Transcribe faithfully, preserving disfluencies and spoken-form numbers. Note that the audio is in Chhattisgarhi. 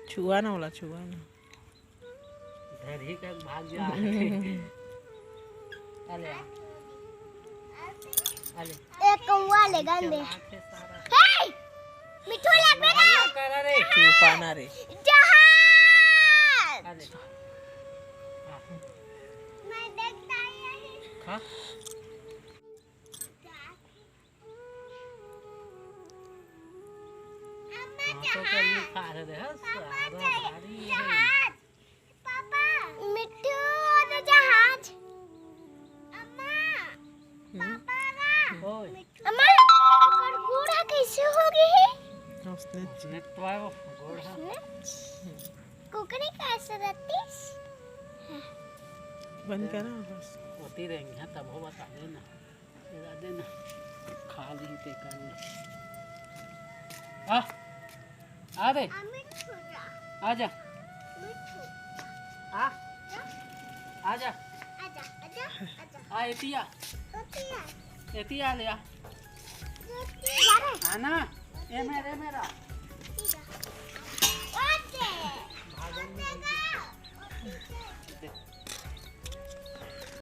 छुआ ना ओला, छुआ ना। धरही का भाग जा। अले, अले। ए कौआ ले गंदे। हे! मिठू ले बेटा। करा रे। छुपा ना रे। जहाज। अले। मैं देखता ही नहीं। हाँ। अम्मा, हाँ, तो जहाज। कल खा रहे हैं, पापा, सारा जहाज। भारी है। जहाज। पापा, मिट्ठू वाला जहाज। अम्मा, हम्म। पापा ला। ओए। मिट्ठू। अम्मा, ओकर गोड़ ह कैसे हो गई है? उसने उसने तो आयो, गोड़ ह। उसने? कुकरी कैसे रहतीस? बंद करा बस। होती रहेंगे, हाँ, तब हो बता देना। एला दे ना। खा ली ते कर ले। आ। आ रे। आ, मिट्ठू जा। आ जा। मिट्ठू। आ। जा। आ जा। आजा, आजा, आजा। आ, एतिया। एतिया। एतिया ले आ। एतिया रे। आ ना। ए मेरे, मेरा। एतिया। ओके। भागन ओके में गा। दे।